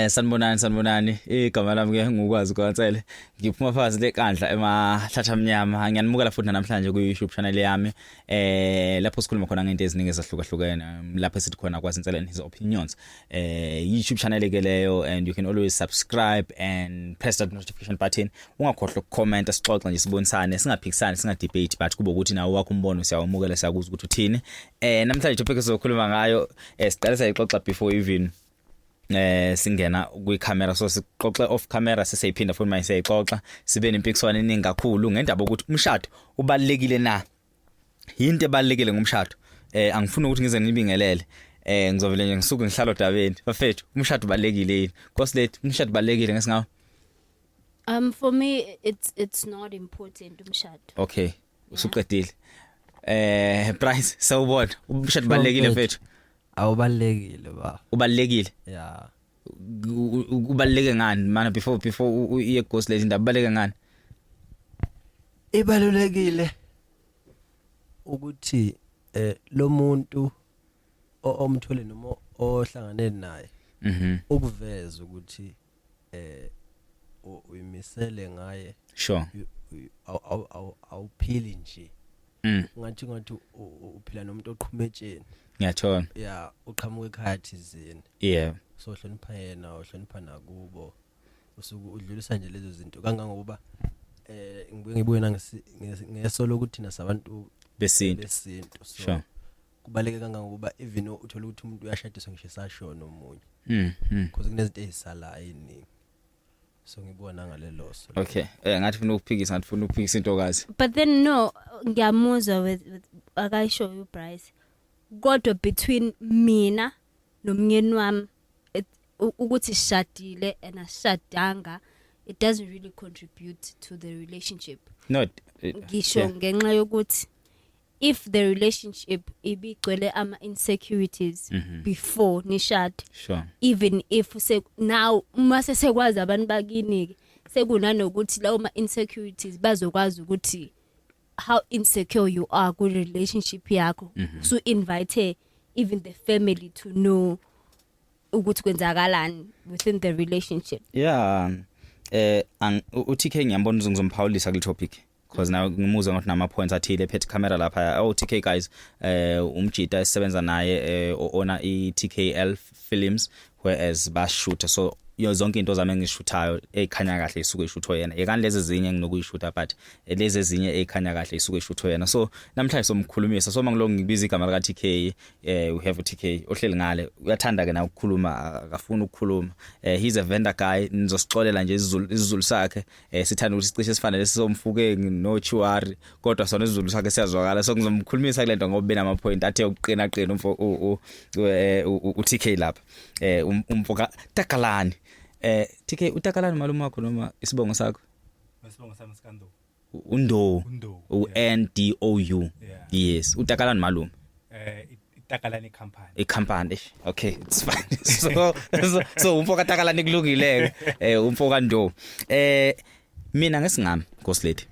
Sanibonani, sanibonani. Igama lami ke ngukwazi kwaNsele. Ngiphuma phansi lekandla emahlatha amnyama. Ngiyanimukela futhi namhlanje ku YouTube channel yami. Lapho sikhuluma khona ngento eziningi ezahlukahlukene. Lapho esithi khona kwazi Nsele and his opinions. YouTube channel ke leyo, and you can always subscribe and press that notification button. Ungakhohlwa ukucomment, sixoxe nje, sibonisane, singaphikisani, singa debate, but kube ukuthi nawe wakho umbono siyawamukela, siyakuzwa ukuthi uthini. Namhlanje topic esizokhuluma ngayo, siqale sayixoxa before even singena kwi camera, so sixoxe off camera, seseyiphinda futhi manje siyayixoxa. Sibe nempikiswano eningi kakhulu ngendaba ukuthi umshado ubalekile na, yinto ebalekile ngomshado. Angifuni ukuthi ngize ngibingelele, ngizovele nje ngisuke ngihlala odabeni. Bafethu, umshado ubalekile yini? Nkosi lethu, umshado ubalekile ngesingawo? For me, it's not important, umshado. Okay, usuqedile. Price, sawubona, umshado ubalekile mfethu? Awubalekile ba. Ubalekile? Yeah. Ubaleke ngani mana, before uye ghost lady, indaba ubaleke ngani? Ibalulekile ukuthi lo muntu omthole noma ohlangane naye ukuveza ukuthi uyimisele ngaye. Awuphili nje. Ngathi uphila nomuntu oqhuma etsheni. Ngiyathola. Yeah, uqhamuka ekhaya thizeni. So hlonipha yena, uhlonipha nakubo, usuke udlulisa nje lezo zinto kangangokuba ngibuye ngeso lokuthi thina sabantu besintu. Besintu, so kubaleke kangangokuba even uthola ukuthi umuntu uyashadiswa ngisho esashona omunye because kunezinto ezisalayo eziningi, so ngibona ngalelo so. Okay, ngathi ufuna ukuphikisa, ngathi ufuna ukuphikisa intokazi. But then no, ngiyamuzwa with akayisho uBryce. Kodwa between mina nomnyeni wami, ukuthi sishadile and asishadanga, it doesn't really contribute to the relationship. No. Ngisho ngenxa yokuthi if the relationship ibigcwele ama insecurities before nishade, even if se now uma sesekwazi abantu bakini ke, sekunanokuthi lawo ma insecurities bazokwazi ukuthi how insecure you are ku relationship yakho, so invite even the family to know ukuthi kwenzakalani within the relationship. Yeah, uTK ngiyambona ukuthi ngizomphawulisa kule topic because now ngimuzwa ngathi nama points athile ephethe camera lapha. Oh, TK guys, umjita esisebenza naye, owner iTKL Films, whereas bashoota, so yo zonke into zami engishuthayo ezikhanya kahle isuke ishuthwe yena. Yekani lezi ezinye enginokuyishuta, but lezi ezinye ezikhanya kahle isuke ishuthwe yena. So namhlanje somkhulumisa, so mangiloko ngibiza igama lika TK, we have uTK ohleli ngale, uyathanda ke na ukukhuluma, akafuni ukukhuluma. He's a vendor guy, nizosixolela nje isiZulu sakhe sithanda ukuthi sicishe sifane lesomfukeng no Chiwari, kodwa sona isiZulu sakhe siyazwakala. So ngizomkhulumisa kulento ngoba benama point athe ukuqina qina umfo uTK lapha, umfo ka Takalani. TK, uTakalani malume wakho noma isibongo sakho? Isibongo sami sikaNdou. uNdou? uNdou. U N D O U? Yeah. Yes, uTakalani malume. Itakalani company. Ikhampani, okay, it's fine. So umfo kaTakalani, kulungile ke, umfo kaNdou. Mina ngesingami, Ghost Lady,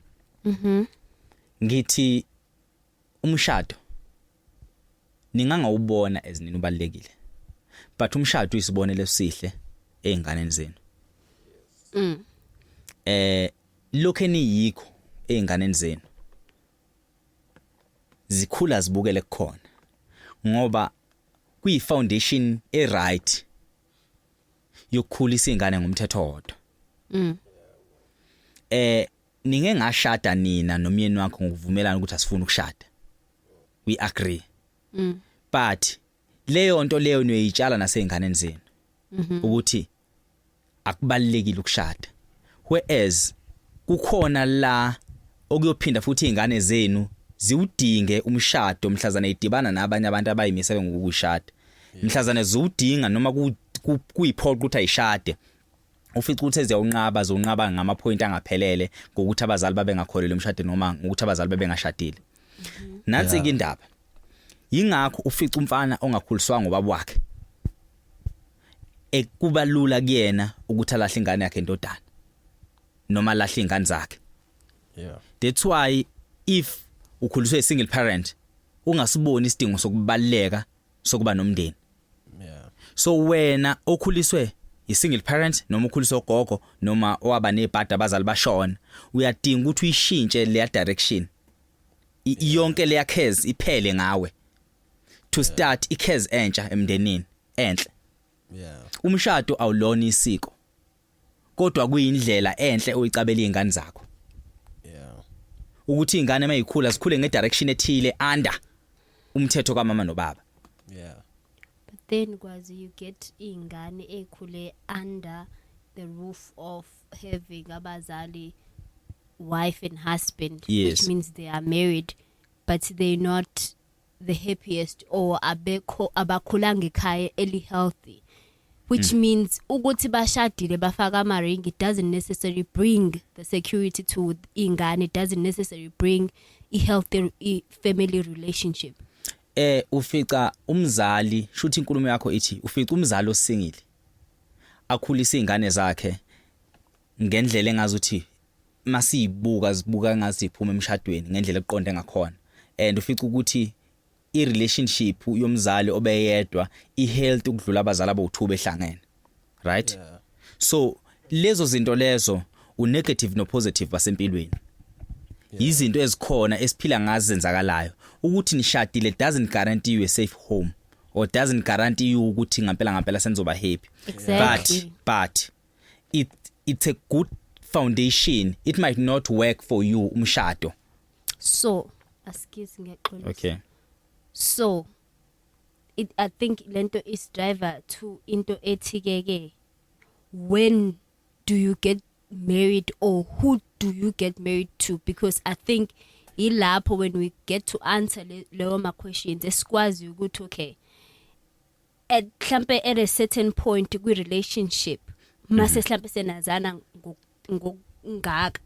ngithi umshado ningangawubona ezinini ubalekile, but umshado uyisibonelo esihle einganeni zenu. Lokho eniyikho einganeni zenu, zikhula zibukele kukhona, ngoba kuyi foundation e right yokukhulisa ingane ngomthetho wodwa. Ninge ngashada nina nomyeni wakho ngokuvumelana ukuthi asifuni ukushada, we agree, but leyo nto leyo niyoyitshala naseyinganeni zenu ukuthi akubalekile ukushada, whereas kukhona la okuyophinda futhi izingane zenu ziwudinge umshado mhlazane idibana nabanye abantu abayimisele ngokushada, mhlazane ziwudinga noma kuyiphoqa ukuthi ayishade, ufica ukuthi eziyawunqaba, zonqaba ngama point angaphelele, ngokuthi abazali babe ngakholelwa emshadweni noma ngokuthi abazali babe ngashadile. Nansi ke indaba, yingakho ufica umfana ongakhuliswanga ubaba wakhe ekuba lula kuyena ukuthi alahle ingane yakhe indodana noma alahle ingane zakhe. That's why if ukhuliswe a single parent, ungasiboni isidingo sokubaleka sokuba nomndeni. So wena okhuliswe I single parent noma ukhuliswa ugogo noma owaba nebhadi abazali bashona, uyadinga ukuthi uyishintshe leya direction. Yonke leya curse iphele ngawe to start i-curse entsha emndenini enhle. Umshado awulona isiko, kodwa kuyindlela enhle oyicabela izingane zakho ukuthi izingane mayikhula zikhule ngedirection ethile under umthetho kamama nobaba. But then kwazi you get ingane ekhule under the roof of having abazali, wife and husband, which means they are married, but they're not the happiest or abekho, abakhulanga ekhaya eli healthy, which means ukuthi bashadile, bafaka ama ring, it doesn't necessarily bring the security to ingane, it doesn't necessarily bring a healthy family relationship. Ufica umzali, shuthi inkulumo yakho ithi ufica umzali osingile akhulisa izingane zakhe ngendlela engazuthi masiyibuka zibuka ngathi iphuma emshadweni ngendlela eqonde ngakhona, and ufica ukuthi i relationship yomzali obeyedwa i health ukudlula abazali abawu2 behlangene, right? Yeah. So lezo zinto lezo, unegative no positive basempilweni, izinto ezikhona esiphila ngazo, zenzakalayo. Ukuthi nishadile doesn't guarantee you a safe home or doesn't guarantee you ukuthi ngempela ngempela senizoba happy. But it's a good foundation. It might not work for you umshado. So askies, ngiyaxolisa. Okay. So it I think lento is driver to into ethi ke when do you get married or who do you get married to? Because I think ilapho when we get to answer leyo ma questions esikwazi ukuthi okay, at mhlambe at a certain point kwi relationship, mase mhlambe senazana ngokungaka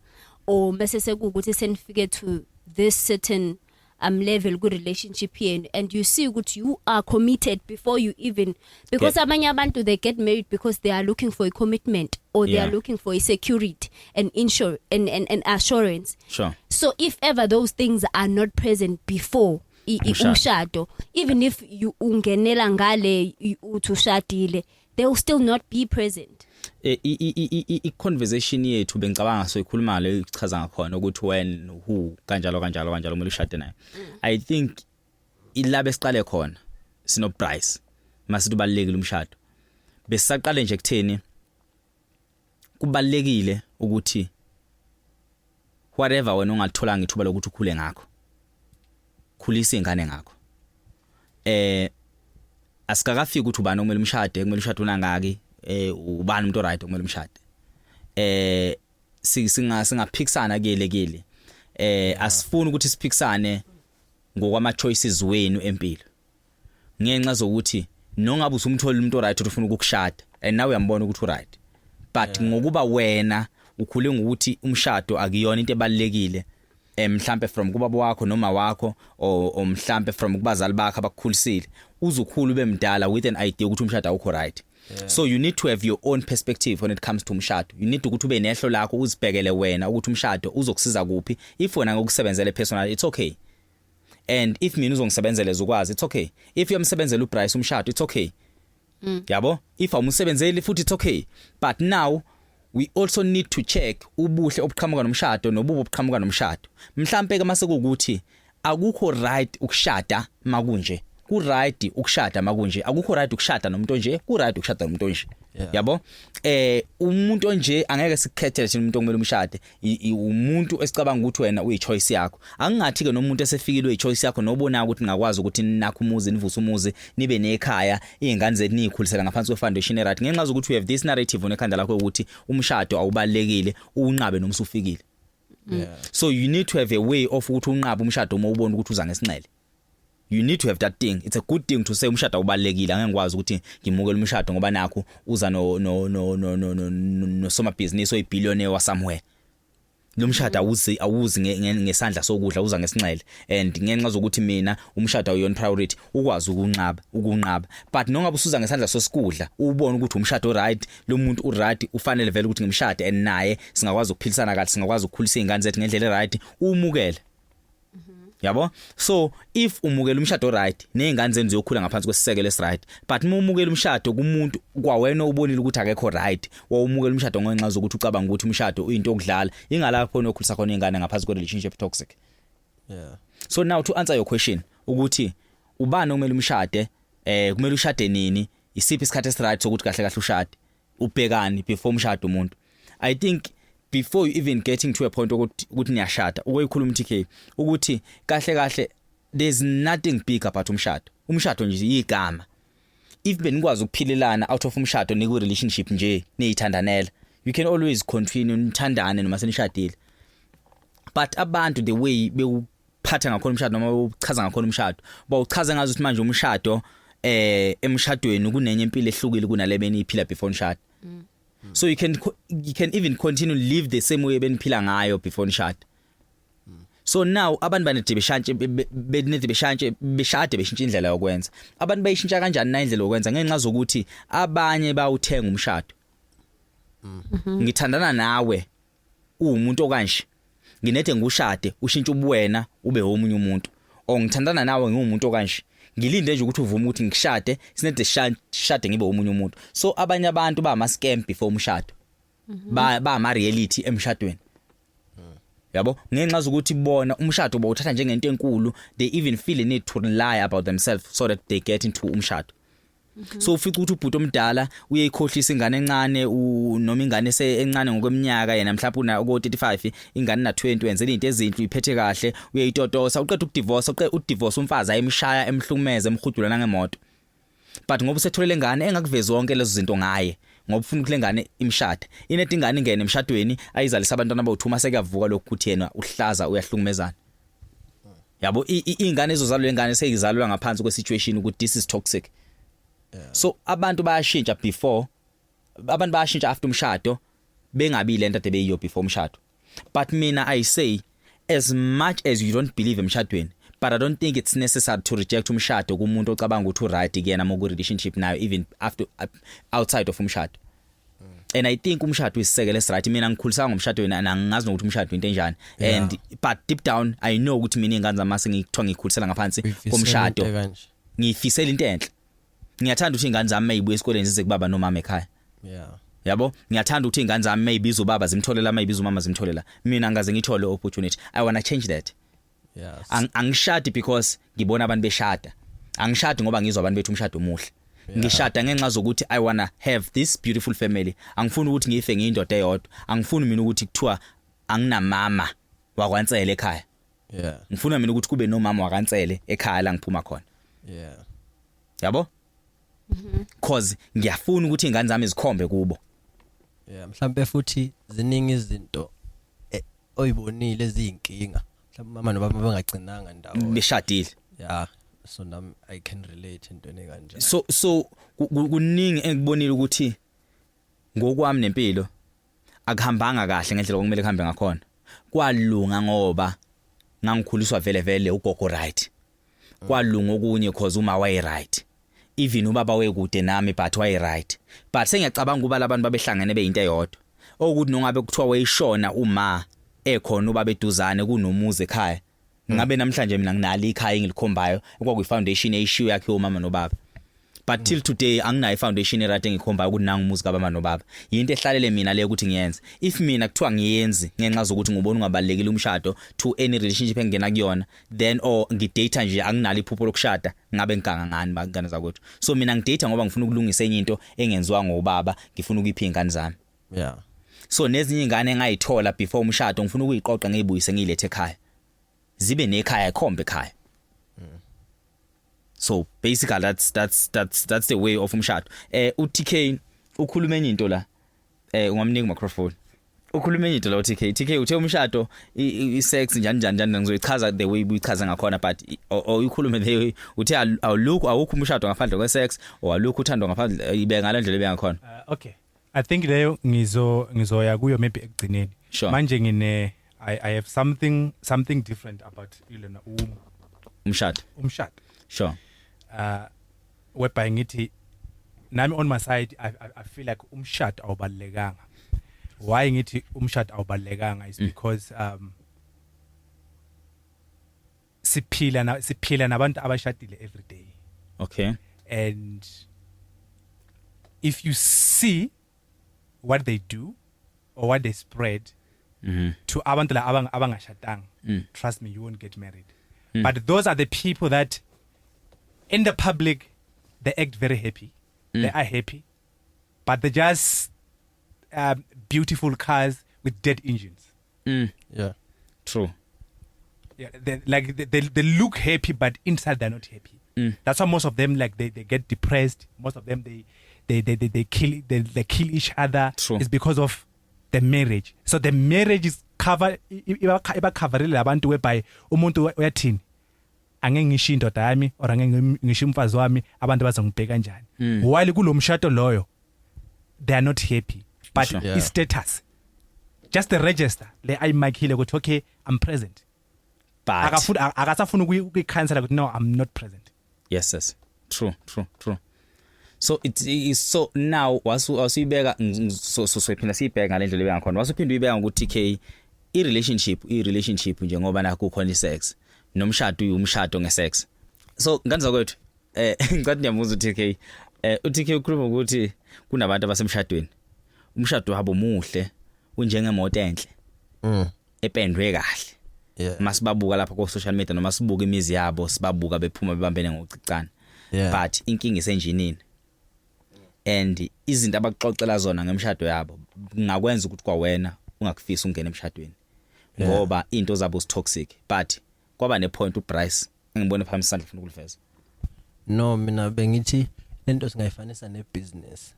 or mase sekuwukuthi senifike to this certain level ku relationship yenu and you see ukuthi you are committed before you even, because abanye abantu, they get married because they are looking for a commitment or they are looking for a security and insure and assurance. So if ever those things are not present before Umshado. umshado, even if you ungenela ngale uthi ushadile, they will still not be present. I conversation yethu bengicabanga so ikhuluma le ichaza ngakhona ukuthi when, who, kanjalo kanjalo kanjalo kumele ushade naye. I think ilabe siqale khona sino Bryce masithi ubalekile umshado, besaqale nje kutheni kubalekile ukuthi whatever wena ongalitholanga ithuba lokuthi ukhule ngakho, khulisa ingane ngakho. Asikakafiki ukuthi ubani okumele umshade, kumele ushade unangaki, ubani umuntu oright okumele umshade. Singaphikisana kele kele, asifuni ukuthi siphikisane ngokwama choices wenu empilo, ngenxa zokuthi nongabe usumthola umuntu oright ufuna ukukushada and nawe uyambona ukuthi uright, but ngokuba wena ukhule ngokuthi umshado akuyona into ebalekile, mhlambe from kubaba wakho noma wakho or mhlambe from kubazali bakho abakukhulisile, uzukhulu ube mdala with an idea ukuthi umshado awukho right. So you need to have your own perspective when it comes to umshado. You need ukuthi ube nehlo lakho, uzibhekele wena ukuthi umshado uzokusiza kuphi. If wena ngokusebenzele personally, it's okay, and if mina uzongisebenzela ezokwazi, it's okay. If uyamsebenzela uBryce umshado, it's okay, yabo. If awumsebenzeli futhi, it's okay. But now we also need to check ubuhle obuqhamuka nomshado nobubi obuqhamuka nomshado. Mhlambe ke mase kuukuthi akukho right ukushada makunje, ku right ukushada makunje, akukho right ukushada nomuntu onje, ku right ukushada nomuntu onje. Yabo, umuntu onje angeke sikukhethele thina umuntu okumele umshade. Umuntu esicabanga ukuthi wena uyi choice yakho. Angingathi ke nomuntu esefikile uyi choice yakho nobona ukuthi ningakwazi ukuthi ninakho umuzi, nivuse umuzi, nibe nekhaya, izingane zethu nizikhulisela ngaphansi kwe foundation right, ngenxa zokuthi we have this narrative onekhanda lakho ukuthi umshado awubalekile, unqabe noma usufikile. So you need to have a way of ukuthi unqabe umshado uma ubona ukuthi uza ngesinxele. You need to have that thing. It's a good thing to say umshado awubalekile, angeke ngikwazi ukuthi ngimukele umshado ngoba nakho uza no soma business oyibillionaire wa somewhere. Lo mshado awuzi ngesandla sokudla, uza ngesinxele, and ngenxa zokuthi mina umshado awuyona priority, ukwazi ukunqaba. But nongabe usuza ngesandla sosikudla, ubone ukuthi umshado right, lo muntu u right, ufanele vele ukuthi ngimshade and naye singakwazi ukuphilisana kahle, singakwazi ukukhulisa izingane zethu ngendlela right, umukele. Yabo, so if umukela umshado, right, nezingane zenu ziyokhula ngaphansi kwesisekelo esiright. But uma umukela umshado kumuntu kwawena ubonile ukuthi akekho right, wawumukela umshado ngenxa zokuthi ucabanga ukuthi umshado uyinto yokudlala, ingalapho nokhulisa khona ingane ngaphansi kwe relationship toxic. So now, to answer your question ukuthi ubani okumele umshade, kumele ushade nini, isiphi isikhathi esiright sokuthi kahle kahle ushade, ubhekani before umshado umuntu, I think before you even getting to a point ukuthi niyashada, ukuyikhuluma TK ukuthi kahle kahle there's nothing big about umshado. Umshado nje igama. If benikwazi ukuphilelana out of umshado, niku relationship nje, niyithandanela, you can always continue nithandane noma senishadile. But abantu, the way bewuphatha ngakhona umshado noma uchaza ngakhona umshado, bawuchaza ngazo ukuthi manje umshado, emshadweni kunenye impilo ehlukile kunale beniyiphila before nishada. So you can even continue live the same way beniphila ngayo before nishada. So now abantu banede beshantshe, benede beshantshe, beshade, beshintsha indlela yokwenza. Abantu bayishintsha kanjani na indlela yokwenza? Ngenxa zokuthi abanye bawuthenga umshado. Ngithandana nawe uwumuntu okanje, nginethe ngushade, ushintshe ubuwena, ube omunye umuntu. Or ngithandana nawe ngiwumuntu okanje, ngilinde nje ukuthi uvume ukuthi ngishade, sinede shade, ngibe omunye umuntu. So abanye abantu ba ama scam before umshado, ba ama reality emshadweni, yabo, ngenxa zokuthi bona umshado bawuthatha njengento enkulu. They even feel a need to lie about themselves so that they get into umshado. So ufica ukuthi ubhuti omdala uyayikhohlisa ingane encane, noma ingane encane ngokweminyaka, yena mhlawumbe una ko 35, ingane na 20, wenzela izinto ezinhle, uyiphethe kahle, uyayitotosa. Uqeda ukudivorce, uqeda udivorce umfazi, ayimshaya, emhlukumeze, emhudula nangemoto, but ngoba usetholele ingane, engakuvezi zonke lezo zinto ngaye ngoba ufuna ukuthi lengane imshade. Inethi ingane ingene emshadweni, ayizalisa abantwana abawu2, sekuyavuka lokhu ukuthi yena uhlaza, uyahlukumezana, yabo. Ingane ezozalwa, lengane seyizalwa ngaphansi kwesituation ukuthi this is toxic. So abantu bayashintsha before, abantu bayashintsha after umshado, bengabi lento ade beyiyo before umshado. But mina I say, as much as you don't believe emshadweni, but I don't think it's necessary to reject umshado kumuntu ocabanga ukuthi uright kuyena mo ku relationship nayo, even after, outside of umshado. And I think umshado uyisisekelo esiright. Mina ngikhulisanga ngomshado wena, angazi nokuthi umshado into enjani. And but deep down I know ukuthi mina ingane zami sengikuthiwa ngikhulisela ngaphansi Uyifisela komshado, into kanje. Ngiyifisela into enhle. Ngiyathanda ukuthi ingane zami mayibuye esikoleni zize kubaba nomama ekhaya. Yabo, ngiyathanda ukuthi ingane zami mayibiza ubaba zimtholela, mayibiza umama zimtholela. Mina ngaze ngithole opportunity, I wanna change that. Angishadi because ngibona abantu beshada, angishadi ngoba ngizwa abantu bethu umshado omuhle. Ngishada ngenxa zokuthi I wanna have this beautiful family. Angifuni ukuthi ngife ngiyindoda eyodwa. Angifuni mina ukuthi kuthiwa anginamama wakwaNsele ekhaya. Ngifuna mina ukuthi kube nomama wakaNsele ekhaya la ngiphuma khona. Yabo, cause ngiyafuna ukuthi ingane zami zikhombe kubo. Yeah, mhlambe futhi ziningi izinto oyibonile eziyinkinga, mhlawumbe mama nobaba bengagcinanga ndawo beshadile. Yeah, so nami I can relate entweni kanje. So kuningi engikubonile ukuthi ngokwami nempilo akuhambanga kahle ngendlela okumele kuhambe ngakhona. Kwalunga ngoba ngangikhuliswa vele vele ugogo, right? Kwalunga okunye cause uma waye right, even ubaba wekude nami, but waye right. But sengiyacabanga ukuba labantu babehlangene beyinto eyodwa, okuthi nongabe kuthiwa wayishona uma ekhona ubaba eduzane kunomuzi ekhaya, ngabe namhlanje mina nginalo ikhaya engilikhombayo okwakuyi foundation eyishiyo yakhe umama nobaba. But till today anginayo ifoundation eright engikhombayo ukuthi nangu umuzi kababa nobaba. Yinto ehlalele mina leyo ukuthi ngiyenze. If mina kuthiwa ngiyenzi ngenxa zokuthi ngubona ungabalekile umshado to any relationship engena kuyona, then or ngidate nje, anginalo iphupho lokushada, ngabe ngiganga ngani, bangane zakwethu? So mina ngidate ngoba ngifuna ukulungisa enye into engenziwa ngobaba, ngifuna ukuyipha ingane zami. So nezinye ingane engayithola before umshado, ngifuna ukuyiqoqa, ngiyibuyise, ngiyilethe ekhaya, zibe nekhaya, ikhombe ekhaya. So basically that's the way of umshado. uTK ukhuluma enye into la, ungamnika microphone. Ukhuluma enye into la uTK. TK, uthe umshado i sex njani njani njani. Ngizoyichaza the way uyichaza ngakhona, but or uyikhulume the way uthe awulukho, awukho umshado ngaphandle kwe sex, or alukho uthando ngaphandle, ibe ngalendlela ebe ngakhona. Okay, I think leyo ngizoya kuyo maybe ekugcineni. Manje ngine I have something different about ilena umshado. Umshado. Whereby ngithi nami on my side I feel like umshado awubalekanga. Why ngithi umshado awubalekanga is because Siphila nabantu abashadile every day. And if you see what they do or what they spread to abantu la abangashadanga, trust me, you won't get married. But those are the people that in the public they act very happy. They are happy, but they're just beautiful cars with dead engines. True. Yeah, they, like they look happy, but inside they're not happy. That's why most of them, like, they get depressed. Most of them, they kill each other. True. It's because of the marriage. So the marriage is cover iba coverile abantu, whereby umuntu uyathini, angeke ngisho indoda yami or angeke ngisho umfazi wami, abantu bazongibheka kanjani, while kulomshado loyo they are not happy, but i-status, just the register le ayimakhile ukuthi, "Okay, I'm present." But Akafuni, akasafuni ukuyikhansela ukuthi, "No, I'm not present." Yes, true. So it is so now wasu wasuyibeka so siphinda siyibheka ngalendlela ebeka ngakhona, wasuphinda uyibeka ngokuthi K i relationship njengoba nakho kukhona isex, nomshado uyumshado ngesex. So nganza kwethu, ngicathi ngiyamuzwa uTK, uTK ukhuluma ukuthi kunabantu abasemshadweni, umshado wabo muhle unjengemoto enhle ependwe kahle. Masibabuka lapha ku social media noma sibuka imizi yabo, sibabuka bephuma bebambene ngocicane, but inkinga isenjinini and izinto abakuxoxela zona ngemshado yabo kungakwenza ukuthi kwawena ungakufisa ungena emshadweni ngoba into zabo is toxic. But kwaba ne point uBryce engibone phambi isandla, ufuna ukuliveza. No, mina bengithi lento singayifanisa nebusiness.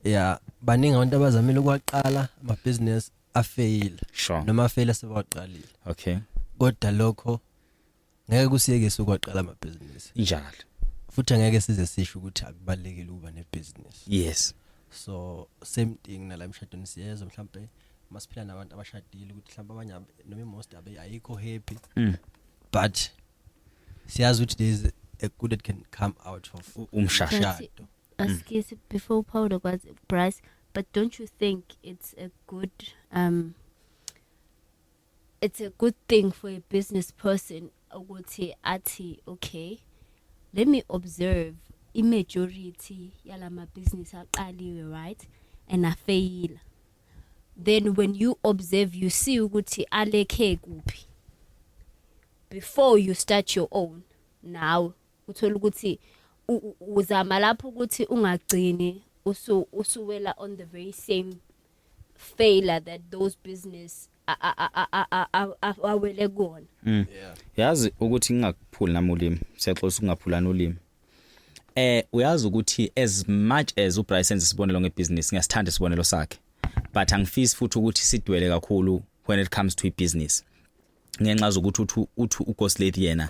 Yeah, baningi abantu abazamile ukwaqala ama business, afail noma afail sebaqalile. Kodwa lokho ngeke kusiyekise ukwaqala ama business. Injalo. Futhi angeke size sisho ukuthi akubalekile ukuba nebusiness. So same thing nala emshadweni, siyezwa mhlambe masiphila nabantu abashadile ukuthi mhlambe abanye noma most abe ayikho happy, but siyazi ukuthi there is a good that can come out of Umshado. umshado. Excuse, before Paul was Bryce, but don't you think it's a good thing for a business person ukuthi athi, "Okay, let me observe i-majority yalama business aqaliwe, right, and afeyila"? Then when you observe, you see ukuthi alekhe kuphi before you start your own. Now uthola ukuthi uzama lapho ukuthi ungagcini usuwela on the very same failure that those business awele kuwona. Yazi ukuthi ngingakuphuli nami ulimi, siyaxolisa ukungaphulana ulimi. Uyazi ukuthi as much as uBryce enza isibonelo ngebusiness, ngiyasithanda isibonelo sakhe, but angifisi futhi ukuthi sidwele kakhulu when it comes to ibusiness, ngenxa zokuthi uthi uGhost Lady yena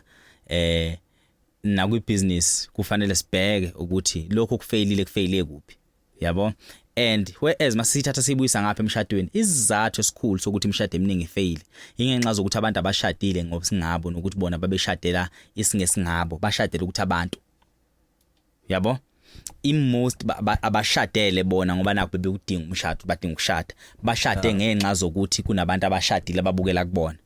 nakwibusiness kufanele sibheke ukuthi lokho kufeyilile, kufeyile kuphi, yabo? And whereas masithatha sibuyisa ngapha emshadweni, isizathu esikhulu sokuthi imishado eminingi ifail ingenxa zokuthi abantu abashadile ngoba singabo nokuthi bona babeshadela isingesingabo, bashadela ukuthi abantu, yabo, imost abashadele bona ngoba nakho bebekudinga umshado, badinga ukushada, bashade ngenxa zokuthi kunabantu abashadile ababukela kubona.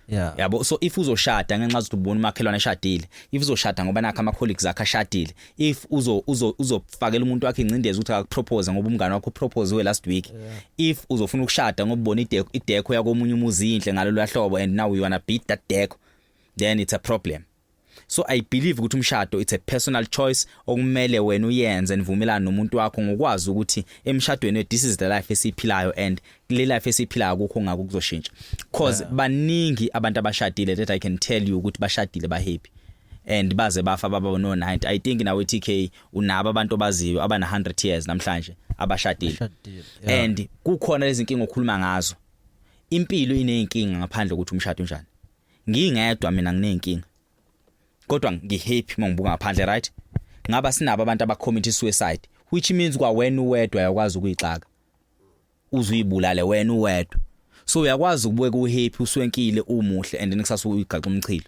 Yabo, so if uzoshada ngenxa zokuthi ubona umakhelwane eshadile, if uzoshada ngoba nakho ama colleagues akhe ashadile, if uzo uzo uzofakela umuntu wakhe ingcindezi ukuthi akupropose ngoba umngane wakho uproposiwe last week, if uzofuna ukushada ngoba ubona idecor yakomunye umuzi inhle ngalolu hlobo and now you wanna beat that decor, then it's a problem. So I believe ukuthi umshado, it's a personal choice okumele wena uyenze nivumelane nomuntu wakho, ngokwazi ukuthi emshadweni this is the life esiphilayo and kule life esiphilayo akukho ngakho kuzoshintsha, cause baningi abantu abashadile that I can tell you ukuthi bashadile, ba happy and baze bafa baba no 90. I think nawe TK unabo abantu obaziyo abana 100 years namhlanje abashadile. Bashadile, yeah. And kukhona lezi inkinga okhuluma ngazo, impilo ineyinkinga ngaphandle kokuthi umshado unjani. Ngingedwa mina ngineyinkinga kodwa ngihappy mangibuka ngaphandle, right? Ngaba sinabo abantu abacommit suicide, which means kwa wena uwedwa uyakwazi ukuyixaka uzuyibulale wena uwedwa. So uyakwazi ukubeka uhappy, uswenkile, umuhle, and then kusasa uyigaxa umchilo.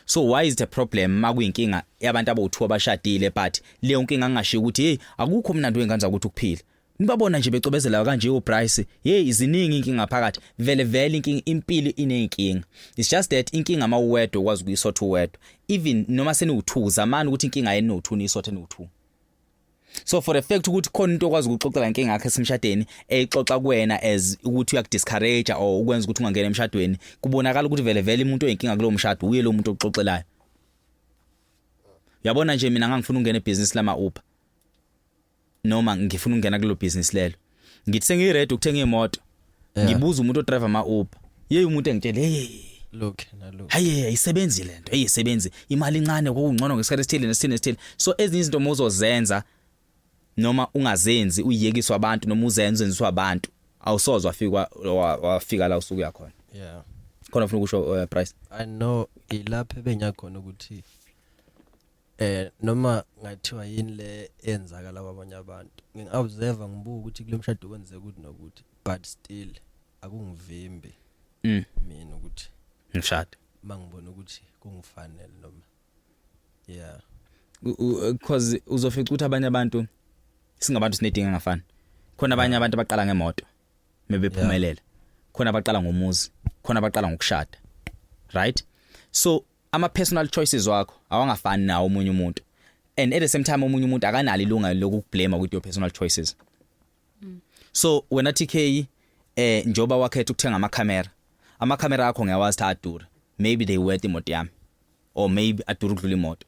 So why is it a problem makuyinkinga yabantu abawu2 abashadile? But leyo nkinga ngingashiya ukuthi, hey, akukho mnandi wengane ukuthi ukuphila. Nibabona nje becobezela kanje uBryce, hey, iziningi inkinga phakathi. Vele vele inkinga, impilo ineyinkinga. It's just that inkinga mawuwedwa ukwazi ukuyisotha uwedwa. Even noma seniwu2, zamani ukuthi inkinga yeni no2 niyisothe no2. So for the fact ukuthi khona into okwazi ukuxoxela inkinga yakhe esemshadweni, eyixoxa kuwena as ukuthi uyakudiscourage or ukwenza ukuthi ungangena emshadweni, kubonakala ukuthi vele vele umuntu oyinkinga kulowo mshado uye lo muntu oxoxelayo. Yabona nje, mina ngangifuna ukungena ebusiness lama Uber, noma ngifuna ukungena kulelo business lelo, ngithi sengiready ukuthenga imoto, ngibuza umuntu odrive ama Uber, yey, umuntu engitshela, hey, Look nalook. Hayi, ayisebenzi lento, ayisebenzi, imali incane, kokungcono ngesikhathi esithile nesithile nesithile. So ezinye izinto mozozenza noma ungazenzi, uyiyekiswa abantu, noma uzenze uzenziswa abantu, awusoze wafika wafika la usuku yakhona. Khona ufuna ukusho, Bryce? I know ilapho ebenyakhona ukuthi noma ngathiwa yini le enzakala kwabanye abantu, ngingi-observe, ngibuka ukuthi kulo mshado kwenzeka ukuthi nokuthi, but still akungivimbi mina ukuthi ngishada mangibona ukuthi kungifanele noma, yeah. Because uzofica ukuthi abanye abantu, singabantu, sinedinga engafani. Khona abanye abantu abaqala ngemoto mebephumelela, khona abaqala ngomuzi, khona abaqala ngokushada, right? So ama personal choices wakho awangafani nawo omunye umuntu, and at the same time omunye umuntu akanalo ilungelo lokukublame with your personal choices. So wena TK, njoba wakhetha ukuthenga ama camera, ama camera akho ngiyawazi ukuthi adura, maybe they worth imoto yami or maybe adura ukudlula imoto.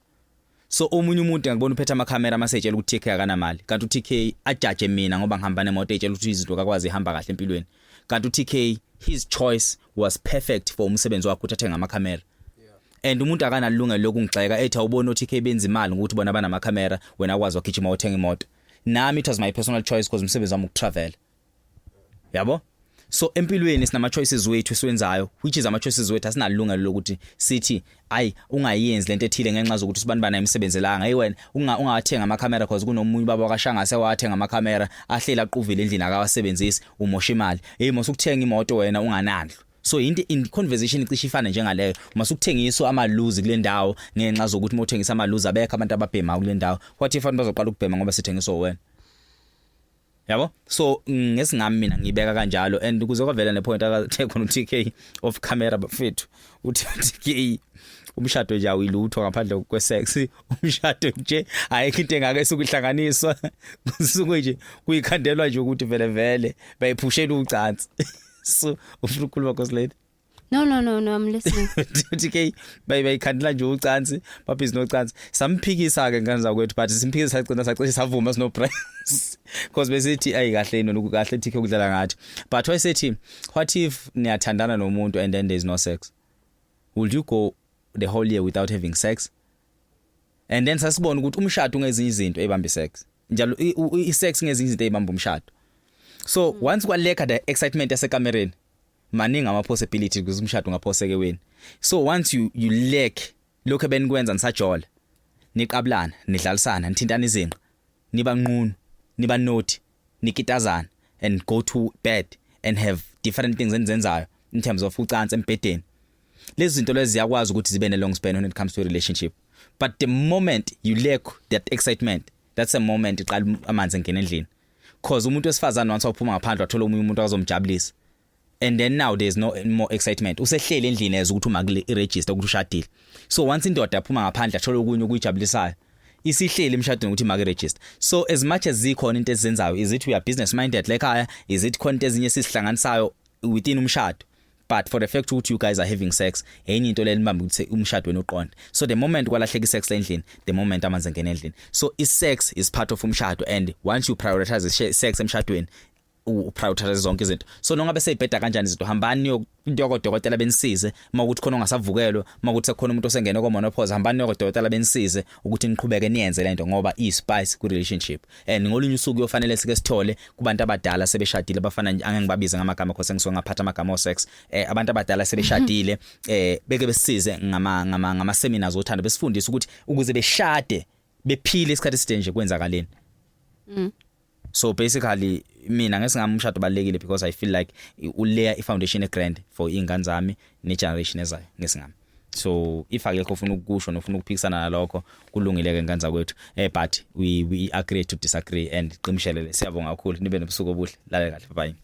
So omunye umuntu ngakubona uphethe amakhamera, masetshela ukuthi TK akanamali, kanti uTK ajaje mina ngoba ngihamba nemoto, etshela ukuthi izinto kakwazi ihamba kahle empilweni, kanti uTK, his choice was perfect for umsebenzi wakhe ukuthi athenge amakhamera. And umuntu akanalungelo lokungigxeka ethi, awubona uTK benza imali ngokuthi bona banamakhamera, wena akwazi wagijima uthenga imoto. Nami it was my personal choice because umsebenzi wami ukutravel, yabo. So empilweni sinama choices wethu esiwenzayo, which is ama choices wethu, asinalungelo lokuthi sithi, ayi, ungayenzi lento ethile ngenxa zokuthi usibani bana imsebenzelanga. Hey, wena ungathenga ama camera because kunomunye ubaba wakashangase wathenga ama camera, ahleli aquvile endlini, akawasebenzisi, umosha imali. Hey, mosukuthenga imoto wena unganandlu. So into in conversation icishe ifane njengaleyo, masukuthengiswa amaluzi kule ndawo ngenxa zokuthi mawuthengisa amaluzi abekho abantu ababhema kule ndawo. What if abantu bazoqala ukubhema ngoba sithengiswa wena, yabo? So ngesingami mina ngibeka kanjalo, and kuze kwavela nepoint akathe khona uTK off camera, bafethu, uthi uTK umshado nje awuyilutho ngaphandle kwesex. Umshado nje ayikho into engake esukuhlanganiswa, kusuke nje kuyikhandelwa nje ukuthi vele vele bayiphushela ucansi. So ufuna ukukhuluma, Nkosi? No, I'm listening. TK bayikhandela nje ucansi, babhizi nocansi. Samphikisa ke ngane zakwethu, but simphikisa sagcina sacishe savuma sino Bryce, because besithi ayi kahle nona kahle TK ukudlala ngathi. But wayesethi, what if niyathandana nomuntu and then there is no sex? Would you go the whole year without having sex? And then sasibona ukuthi umshado ungezinye izinto ebamba isex njalo, isex ngezinye izinto ezibamba umshado. So once kwalacka the excitement yasekamereni, maningi ama possibilities ukuthi umshado ungaphoseke wena. So once you lack lokho ebenikwenza nisajola, niqabulana, nidlalisana, nithintana izinqa, niba nqunu, niba naughty, nikitazana and go to bed and have different things enizenzayo in terms of ucansi embhedeni, lezi zinto lezi ziyakwazi ukuthi zibe ne long span when it comes to a relationship. But the moment you lack that excitement, that's a moment iqala amanzi engena endlini, cause umuntu wesifazane once waphuma ngaphandle wathola omunye umuntu azomjabulisa, and then now there's no more excitement, usehlele endlini eza ukuthi uma kule iregister ukuthi ushadile. So once indoda yaphuma ngaphandle athola okunye okuyijabulisayo, isihleli emshadweni ukuthi make register. So as much as zikhona into ezizenzayo, is it we are business minded lekhaya, is it khona into ezinye esihlanganisayo within umshado, but for the fact ukuthi you guys are having sex, enye into lelibamba ukuthi umshado wenu uqonde. So the moment kwalahleka isex endlini, the moment amanzi engena endlini. So isex is part of umshado, and once you prioritize sex emshadweni, uprioritize zonke izinto. So nongabe seyibheda kanjani izinto, hambani niyokodokotela benisize. Mawukuthi khona ongasavukelwa, mawukuthi sekukhona umuntu osengene ko menopause, hambani niyokodokotela benisize ukuthi niqhubeke niyenze lento, ngoba i spice ku relationship. And ngolunye usuku kuyofanele sike sithole kubantu abadala sebeshadile abafana, angeke ngibabize ngamagama because ngisuke ngaphatha amagama o sex, abantu abadala sebeshadile, beke besisize ngama seminars othando, besifundise ukuthi ukuze beshade bephile isikhathi eside nje kwenzakaleni. So basically mina ngesingami umshado balekile because I feel like uleya i foundation egrand for ingane zami ne generation ezayo ngesingami. So if akekho ufuna ukusho nofuna ukuphikisana nalokho, kulungile ke nganza kwethu, but we agree to disagree and qimshelele. Siyabonga kakhulu, nibe nobusuku obuhle, lale kahle, bye.